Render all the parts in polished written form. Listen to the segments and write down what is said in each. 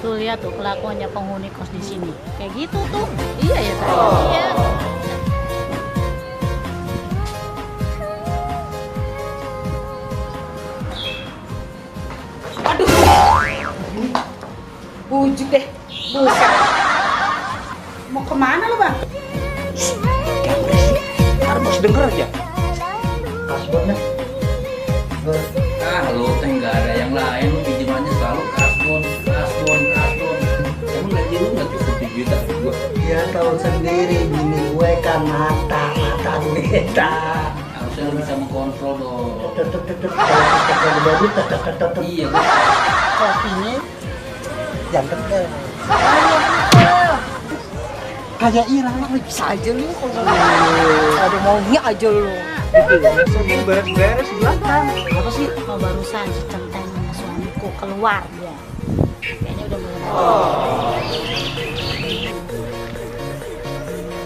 Tuh lihat tuh kelakuannya penghuni kos di sini. Kayak gitu tuh. Iya ya saya. Iya. Aduh. Bujuk deh. Buset. Mau kemana lo bang? Jangan berisik. Harus denger aja. Kasbonnya. Ah, lu teh nggak ada yang lain, lu pinjamannya selalu kasbon. Emang gaji lu nggak cukup 7 juta gua? Ya tahu sendiri, bini gue kan mata duita. Harusnya lu bisa mengkontrol dong. Iya, Kopinya Yang tekel. Kayak Ira lah bisa aja lu. Ada maunya aja lu. Langsung beres-beres belakang. Apa sih? oh, barusan si centeng sama suamiku keluar dia. Kayaknya udah mulai.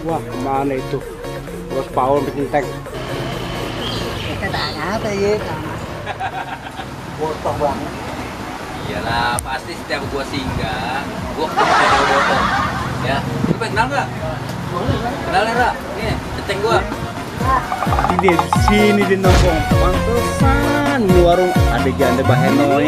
Wah, kemana itu? Bos Paul bikin tank. Kita tak apa ya? Botol banget. iyalah pasti setiap gua singgah, gua ketemu botol. Ya, lu pengen kenal nggak? Kenal ya, Ra? Nih, ceceng gua. Di sini di nongkrong. Pantesan di warung ada janda Bahenoy.